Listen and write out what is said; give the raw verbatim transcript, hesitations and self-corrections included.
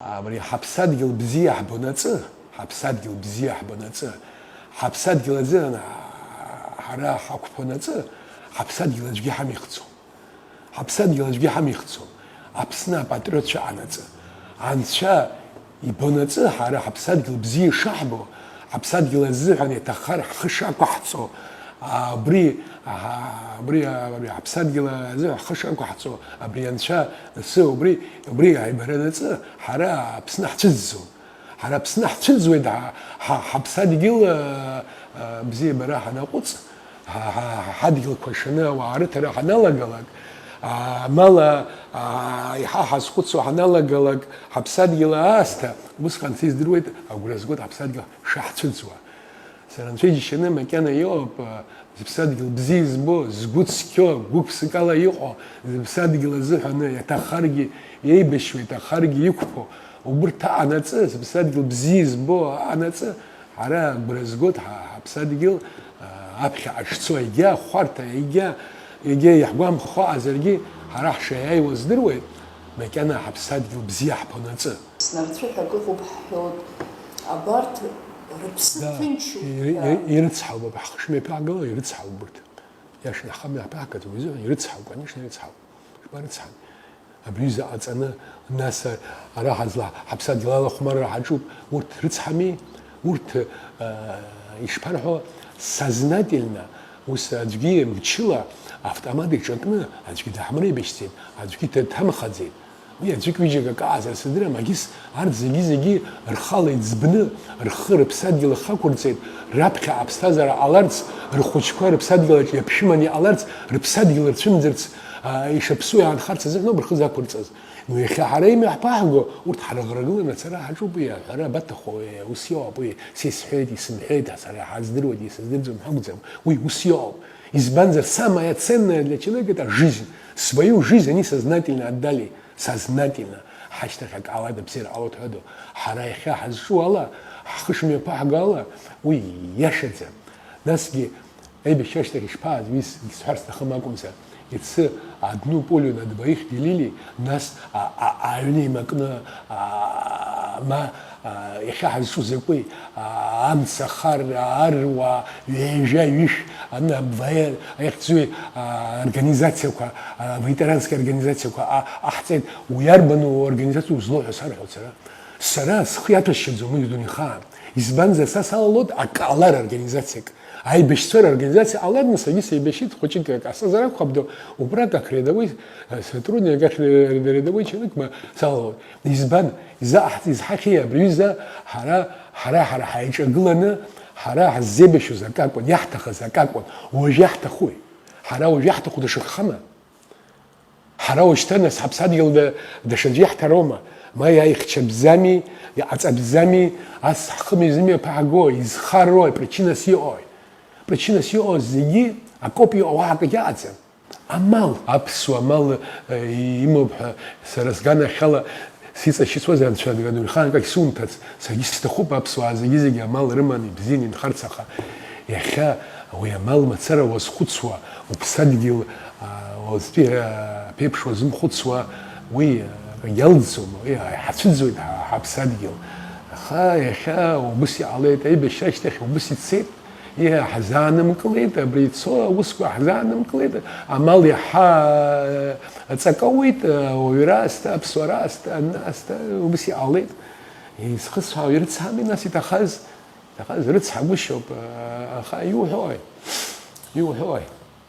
Абри ҳаԥсадгьыл бзиа ҳбонаҵы, ҳаԥсадгьыл бзиа ҳбонаҵы, ҳаԥсадгьыл азыҳәан ҳара ҳақәԥонаҵы, ҳаԥсадгьыл аӡәгьы ҳамихӡом. Ҳаԥсадгьыл аӡәгьы ҳамихӡом. Аԥсны апатриотцәа анаҵы. Анцәа ибонаҵы ҳара ҳаԥсадгьыл бзиа ишаҳбо, ҳаԥсадгьыл азыҳәан иаҭаххар ҳхы шақәаҳҵо, абри, аҳа, абри, абри ҳаԥсадгьыл азыҳәан ҳхы шақәаҳҵо, абри анцәа асы, убри, убри аибаранаҵы ҳара Аԥсны ҳцәыӡӡом. Ҳара Аԥсны ҳцәыӡуеит, ҳа, ҳа, ҳаԥсадгьыл, а, а, бзиабара ҳанаҟәыҵ, ҳа, ҳа, ҳа, ҳадгьылқәа шаны ауаа рыҭара ҳаналагалак, а, амала, а, иҳа ҳазхәыцуа ҳаналагалак, ҳаԥсадгьыл аасҭа, усҟан сыздыруеит, агәра згоит ҳаԥсадгьыл шаҳцәыӡуа. Сара анцәа иџьшьаны макьана иҟоуп, а, зыԥсадгьыл бзиа избо, згәы цқьо, гәык-ԥсыкала иҟоу, зыԥсадгьыл азыҳәаны иаҭаххаргьы еибашьуа, иаҭаххаргьы иқәԥо, убырҭ аҟанаҵы, зыԥсадгьыл бзиа избо аҟанаҵы, ҳара агәра згоит ҳа-, ҳаԥсадгьыл, а, аԥхьаҟа шцо, егьа ахәарҭа, егьа, егьа иаҳгәамԥхо аҟазаргьы, ҳара ҳшаиааиуа здыруеит, макьана ҳаԥсадгьыл бзиа ҳԥонаҵы. Снарцәы ҳәа акы ыҟоуп ҳҳәоит. Абарҭ рыԥсы Да, ҭынчуп ири-, ҳәа. Ири-, ирыцҳауп, ҳхы шмҩаԥаагало ирыцҳауп урҭ. Иашаны ҳхы мҩаԥаагӡом, изыҳәан ирыцҳауп, конечно, ирыцҳауп. Ишԥарыцҳами? Абри аҩыза ҟаҵаны, нас, а-, ара ҳазла-, ҳаԥсадгьыл алахәмарра ҳаҿуп, урҭ рыцҳами? Урҭ, а, ишԥарҳәо, сознательно, ус аӡәгьы мчыла автомат иҿакны аӡәгьы даҳмыреибашьӡеит, аӡәгьы дҭамхаӡеит. Уи аӡәык-ҩыџьак акы аазар сыздырам, агьыс арҭ зегьы-зегьы рхала иӡбны, рхы рыԥсадгьыл ахақәырҵеит, раԥхьа аԥсҭазаара ҟаларц, рхәыҷқәа рыԥсадгьылаҿ иаԥшәыман иҟаларц, рыԥсадгьыл рцәымӡырц, а, ишаԥсуа иаанхарц азыҳәаноуп рхы зақәырҵаз. Ну, иахьа ҳара имҩаҳԥаҳго, урҭ ҳрыӷрагыланы ацара ҳаҿуп, уи аҳәара абаҭаху, уи ус иоуп, уи са исҳәеит, исымҳәеит, сара иҳаздыруеит, исыздырӡом ҳәа акәӡам, уи ус иоуп. Избанзар, самое ценное для человека — это жизнь. Свою жизнь они сознательно отдали. Сознательно ҳашьҭахь акы ҟалада, бзиара ҟалоит ҳәа ду. Ҳара иахьа ҳазҿу ала, ҳхы шмҩаԥаҳго ала, уи иашаӡам. Насгьы, аибашьра ашьҭахь ишԥааз, уи с-, сҳәар сҭахым акәымзар, иацы одну пулю на двоих делили, нас, а, а, аҩны еимакны, а, ма, а, иахьа ҳазҿу закәи, а, амца хар, аруаа, ҩажәа, ҩышә, аны, абваер, аихьӡҩы, а, организациақәа, а, ветеранская организациақәа, а, аҳҵеит, уи арбану организациа узлоуҳәо сарҳәоит сара. Сара схы иаҭәасшьаӡом уи дунеихаан. Избанзар, са салалоит акы ҟалар организациак. Аибашьцәа рорганизациа ҟаларны саргьы сеибашьит хәыҷык, акы асазар акәхап, ду, убра как рядовой, э, сотрудник, как рядовой человек ма салалоит. Избан? Изаҳ-, изҳахьеи абри аҩыза ҳара, ҳара, ҳара ҳаиҿагыланы, ҳара ҳзеибашьуаз акакәын, иаҳҭахыз акакәын, уажә иаҳҭахуи? Ҳара уажә иаҳҭаху даҽакхама? Ҳара уажәшьҭа нас ҳаԥсадгьыл да-, даҽаӡәы иаҳҭароума? Ма иааихьчабзами, иҟаҵабзами, ас ҳхы мҩа-, зымҩаԥаҳго, изхарои, причинас иҟои? Причинас иҟоу зегьы акоуп иҟоу, уаҳа акгьы аҟаӡам. Амал, аԥсуа амал, э, имоуп ҳәа сара сганахьала сиҵашьыцуазар, Анцәа, адунеихаан акагь сумҭац, саргьы сҭахуп аԥсуаа зегьы-зегьы амал рыманы ибзианы инхарц, аха иахьа уи амал мацара уазхәыцуа, уԥсадгьыл, а, уаҵәтәи, а, аԥеиԥш уазымхәыцуа, уи, а, иалӡом, уи, а, иҳацәыӡуеит ҳа-, ҳаԥсадгьыл. Аха иахьа убыс иҟалеит, аибашьра ашьҭахь убыс ицеит. Иа-, ҳзаанымкылеит, абри ицо аусқәа ҳзаанымкылеит, амал иаҳа, э, ҵакауеит, э, ауаҩра аасҭа, аԥсуара аасҭа, аҩны аасҭа, убыс иҟалеит. Изхысҳәаау ирыцҳами, нас, иҭахаз? Иҭахаз рыцҳагәышьоуп, э, аха иуҳәои? Иуҳәои?